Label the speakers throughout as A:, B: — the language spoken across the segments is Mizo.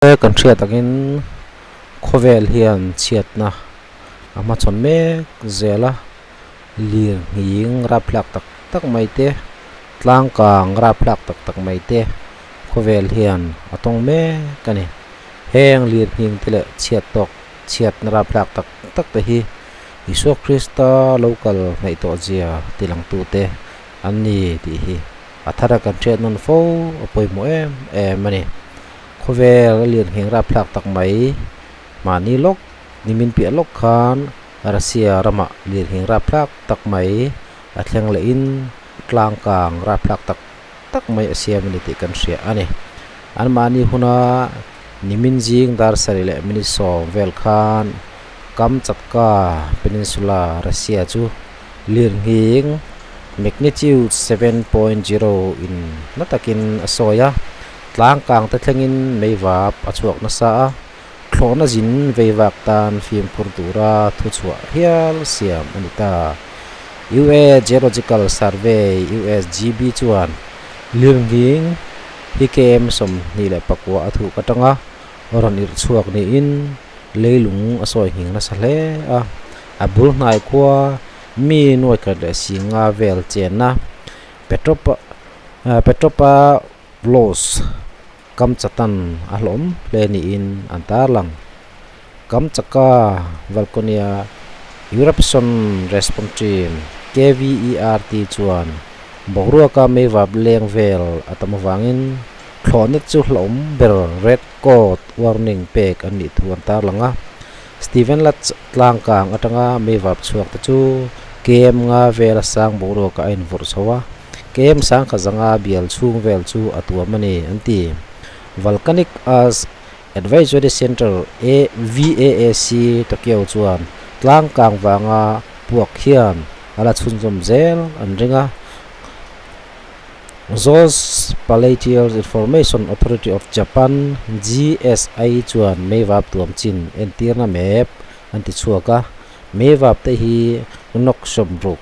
A: Kan hriat angin khawvel hian chhiatna a hmachhawn mek zel a, lir nghing rapthlak tak tak mai te, tlang kang rapthlak tak tak mai te khawvel hian a tawng mek a ni. Heng lir nghing te leh chhiat tawk chhiatna rapthlak tak tak te hi Isua Krista lo kal hnaih tawh zia tilangtu te an ni tih hi a thara kan hriat nawn fo a pawimawh em em a ni. Khawvel a lian ngheng rapthlak tak mai. Mahni lawk, nimin piah lawk khan Russia ramah lian ngheng rapthlak tak mai a thleng lehin tlang kang rapthlak tak tak mai a siam a ni tih kan hria a ni. Anmahni huna nimin zing dar sarih leh minute sawm vel khan Kamchatka Peninsula, Russia chu lirnghing magnitude 7.0 in na takin a sawi a. Tlang kang te thlengin meivap a chhuak nasa a, thlawhna zin veivak tan fimkhur tura thuchhuah hial siam a ni ta. US Geological Survey, USGB, chuan lirnghing hi KM 24 a thuk atanga rawn irh chhuak niin leilung a sawi nghing nasa hle a. A bul hnai khua mi nuai khat leh singa vel chenna Petropa Petropa Vlos Kamchatan a hlawm hle niin an tarlang. Kamchaka Valkonia Eruption Response Team, KVERT, chuan boruaka meivap leng vel a tam avangin thlawhna chu hlawm ber red code warning pek an nih thu an tarlang a. Steven Lutz tlangkang atanga meivap chhuak te chu KM nga vela sang boruaka a invawrh chho a. KM sangkhat zanga bial chhung vel chu a tuam a ni, an ti. Volcanic Ash Advisory Centre, VAAC, Tokyo chuan tlang kang vanga puak hian a la chhunzawm zel an ring a. Geospatial Information Authority of Japan, GSI, chuan meivap tuam chin entirna map an ti chhuak a. Meivap te hi nawk sawmruk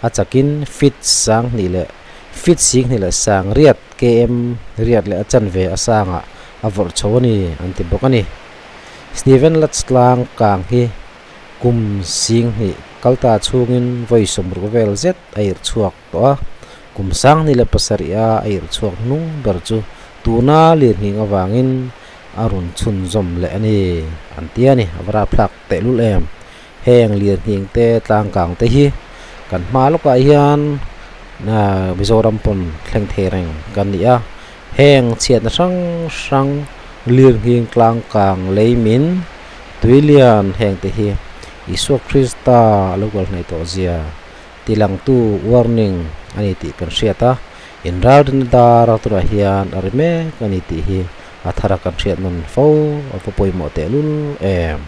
A: a chakin feet sanghnih leh feet singhnih leh sang riat km riat leh a chanve a sangah a vawrh chho a ni an ti bawk a ni. Steven Lutz tlang kang hi kum singhnih kalta chhungin vawi sawmruk vel zet a irh chhuak tawh a, kum sanghnih leh pasarih a a irh chhuak hnung ber chu tuna lirnghing avangin a rawn chhunzawm leh a ni an ti a ni. A va rapthlak tehlul em. Heng lirnghing te tlang kang te hi kan hma lawkah hian Mizoram pawn thleng thei reng kan ni a, heng chhiatna hrang hrang lirnghing tlang kang lei min tui lian heng te hi Isua Krista a lo kal hnaih tawh zia tilangtu warning a ni tih kan hriat a, inralrinna dar turah hian a ri mek a ni tih hi a thar a kan hriat nawn fo a va pawimawh tehlul em.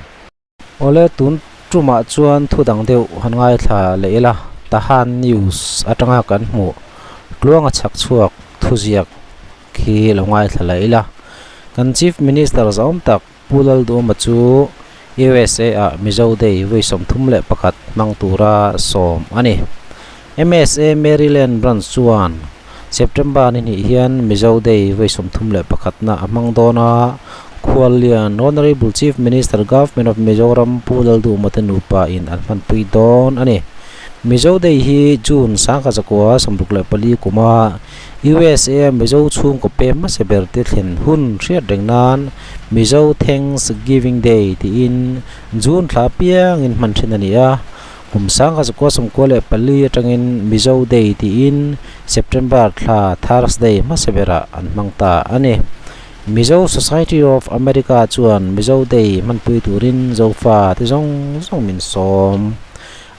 A: Awle tun tumah chuan thu dang deuh han ngaithla leh ila, Tahan News atanga kan hmuh tluanga chhak chhuak thuziak khi lo ngaithla leh ila. Kan Chief Minister zahawm tak Pu Lalduhawma chu USA ah Mizo Day vawi 31 hmang tura sawm a ni. MSA Maryland Branch chuan September ni hnih hian Mizo Day vawi 31 na a hmang dawn a, Khuallian Honourable Chief Minister Government of Mizoram Pu Lalduhma te nupa in an hmanpui dawn a ni. Mizo Day hi June 1964 kuma USA a Mizo chhungkaw pem hmasa ber te thlen hun hriat reng nan Mizo Thanksgiving Day tiin June thla piangin hman thin a ni a. Kum 1994 atangin Mizo Day tiin September thla Thursday hmasa berah an hmang ta a ni. Mizo Society of America chuan Mizo Day hmanpui turin Zofa te zawng zawng min sawm.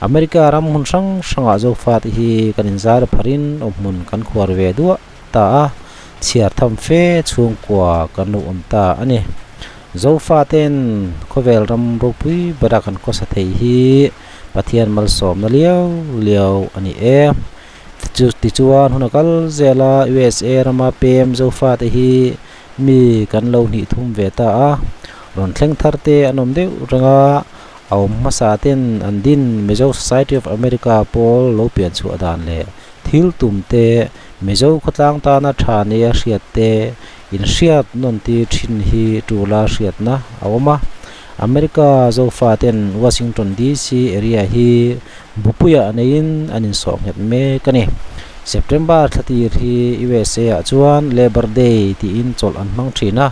A: America ram hmun hrang hrangah Zofa te hi kan inzar pharin awmhmun kan khuar ve duah ta a, chhiar tham fe chhungkua kan lo awm ta a ni. Zofa ten khawvel ram ropui bera kan khawsa thei hi Pathian malsawmna liau liau a ni e. Tichuan hun a kal zel a, USA rama pem Zofa te hi mi kan lo hnih thum ve ta a, rawn thleng thar te an awm deuh reng a, a awm hmasa ten an din Mizo Society of America pawl lo pian chhuah dan leh thil tum te, Mizo khawtlang tana tha nia hriat te. inhriat nawn tir thin hi tula hriatna a awm a. America Zofaten Washington DC area hi bupuiah neiin an insawh nghet mek a ni. September thla tir hi USA ah chuan Labor Day tiin chawlh an hmang thin a,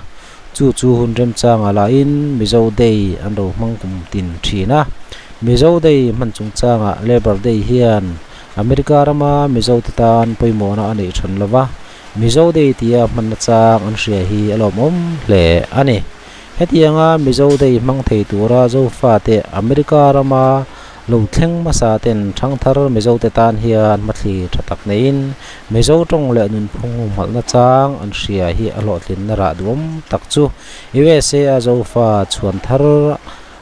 A: chu chu hun remchangah lahin Mizo Day an lo hmang kum tin thin a. Mizo Day hman chungchangah Labor Day hian America rama Mizote tan pawimawhna a neih than lova, Mizo Day tia hmanna chang an hria hi a lawmawm hle a ni. Hetianga Mizo Day hmang thei tura Zofate America rama lo thleng hmasa ten thangthar Mizote tan hian hmathli tha tak neiin Mizo tawng leh nunphung humhalhna chang an hria hi a hlawhtlinna rah duhawm tak chu USA a Zofa chhuan thar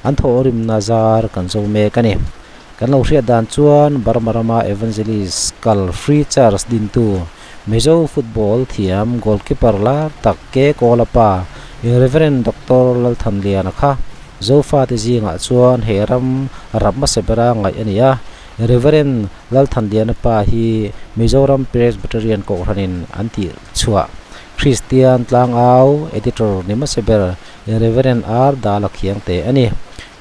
A: an thawhrimna zar kan zo mek a ni. Kan lo hriat dan chuan Burma rama Evangelist kal Free Church dintu Mizo football thiam goalkeeper lar tak K Kawlapa, Rev. Doctor Lalthanliana kha Zofate zingah chuan he ram rap hmasa bera ngaih a ni a. Rev. Lalthanliana pa hi Mizoram Presbyterian Kohhranin an tih chhuah Kristian Tlangau Editor ni hmasa ber Rev. R Dala Khiangte a ni.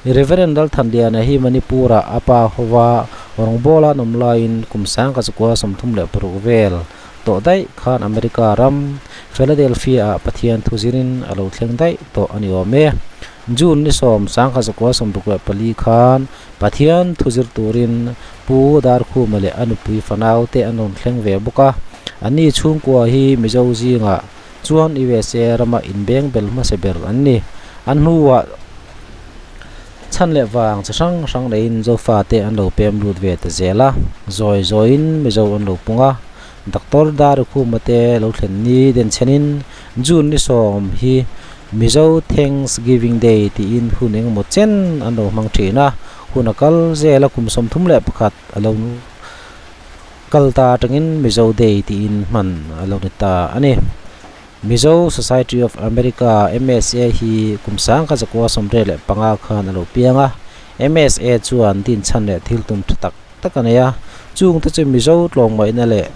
A: Rev. Lalthanliana hi Manipur-ah a pa hova rawngbawla an awm laiin kum sangka chukua 36 vel tawh daih khan America ram Philadelphia-ah Pathian thu zirin a lo thleng daih tawh a ni awm e. June ni sawm 1964 khan Pathian thu zir turin Pu Darkhuma leh a nupui fanau te an rawn thleng ve bawk a. Anni chhungkua hi Mizo zingah chuan USA rama inbeng bel hmasa ber an ni. An hnuah chhan leh vang chi hrang hrang neiin Zofa te an lo pem lut ve ta zel a, zawi zawiin Mizo an lo pung a. Doctor Darikhuma te lo thlen ni denchhenin June ni sawm hi Mizo Thanksgiving Day tiin hun engemaw chen an lo hmang thin a, hun a kal zel a kum 31 a lo Kal ta atangin Mizo Day tiin hman a lo ni ta a ni. Mizo Society of America, MSA, hi kum 1985 khan a lo piang a. MSA chuan din chhan leh thil tum tha tak tak a nei a. Chungte chu Mizo tlawmngaihna leh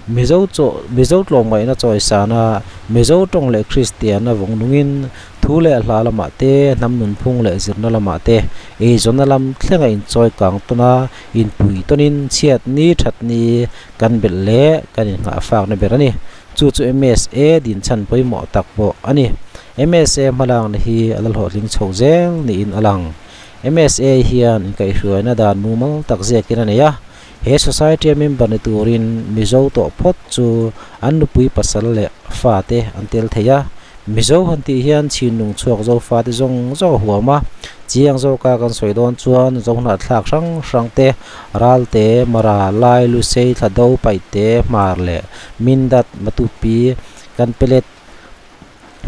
A: Mizo chaw Mizo tlawmngaihna chawisana Mizo tawng leh Kristianna vawng nungin Thu leh hla lamah te, hnam nunphung leh zirna lamah te, eizawnna lam thlenga inchawi kang tawn a, inpui tawnin chhiat ni that ni kan belh leh kan innghah fakna ber a ni. Chu chu MSA dinchhan pawimawh tak pawh a ni. MSA hmalakna hi a la hlawhtling chho zel niin a lang. MSA hian inkaihhruaina dan mumal tak ziakin a nei a, he society-a member ni turin Mizo tawh phawt chu an nupui pasal leh fate an tel thei a, Mizo han tih hian chhinlung chhuak Zofate zawng zawng a huam a, chiang zawka kan sawi dawn chuan Zohnahthlak hrang hrang te, Ralte, Mara, Lai, Lusei, Thlado, Paihte, Hmar leh Mindat, Matupi, Kanpelet,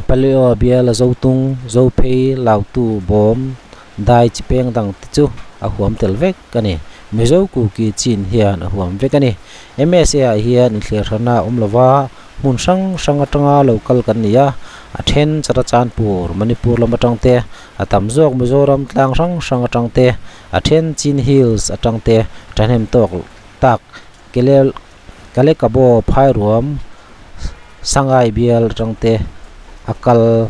A: Paleo, Biala, Zotung, Zophei, Lautu, Bawm, Dai chi peng dang te chu a huam tel vek a ni. Mizo Kuki chin hian a huam vek a ni. MSA ah hian inthliarhrana a awm lova, Hmun hrang hrang atanga lo kal kan ni a, a then Charachanpur, Manipur lam atang te, a tam zawk Mizoram tlang hrang hrang atang te, a then Chin Hills atang te thahnem tawk tak Kele Kalekabo Phairuam Sangai bial atang te a kal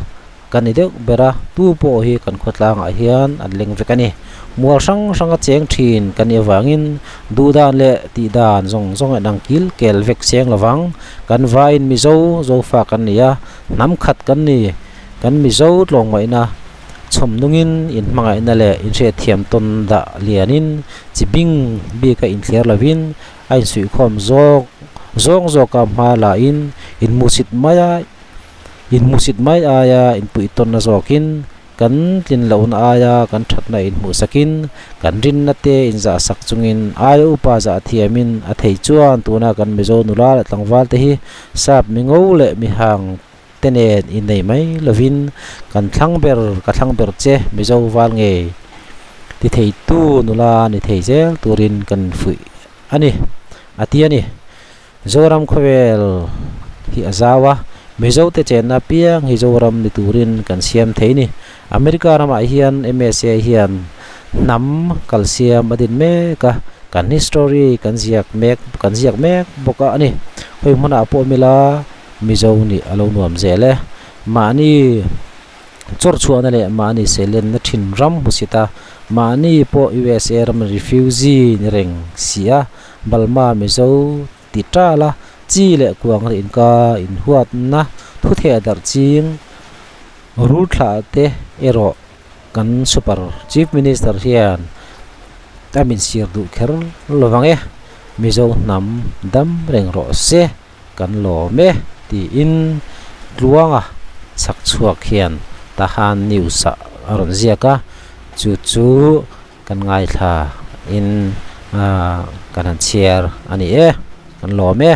A: Kan ni deuh ber a, tu pawh hi kan khawtlangah hian an leng vek a ni. Mual hrang hranga cheng thin kan nih avangin duhdan leh tihdan zawng zawng a inang kil kel vek cheng lovang. Kan vaiin Mizo, Zofa kan ni a, hnam khat kan ni. Kan Mizo tlawmngaihna chhawm nungin inhmangaihna leh inhriatthiam tawn dah lianin chi bing bika inthliar lovin a insuihkhawm zawk zawng zawka hma lahin inmusit maia Inhmuhsit mai aia inpuihtawnna zawkin, kan tlin lohna aia kan thatna inhmuhsakin, kan rinna te inzahsak chungin aia upa zah thiamin a thei chuan tuna kan Mizo nula leh tlangval te hi sap mingo leh mihang te nen innei mai lovin kan thlang ber ka thlang ber che Mizo val ngei ti theitu nula ni thei zel turin kan fuih a ni a ti a ni. Zoram khawvel hi a zau a, Mizote chenna piang hi Zoram ni turin kan siam thei ni. America ramah hian MSA hian hnam kalsiam a din mek a, kan history kan ziak mek kan ziak mek bawk a ni. Hawi hmunah pawh mila Mizo nih a lo nuam zel e. Mahni chawr chhuahna leh mahni seilenna thin ram hmusit a, mahni pawh USA ram refugee ni reng si a, Balma Mizo ti tal a, chi leh kuang ri inka inhuatna thutheh darh ching rul thlah te erawh kan super chief minister hian a min sir duh kher lovang e, Mizo hnam dam reng rawh se. Kan lawm e, tiin Tluanga chhak chhuak hian Tahan News ah a rawn ziak a, chu chu kan ngaithla in kan han chhiar a ni e, kan lawm e.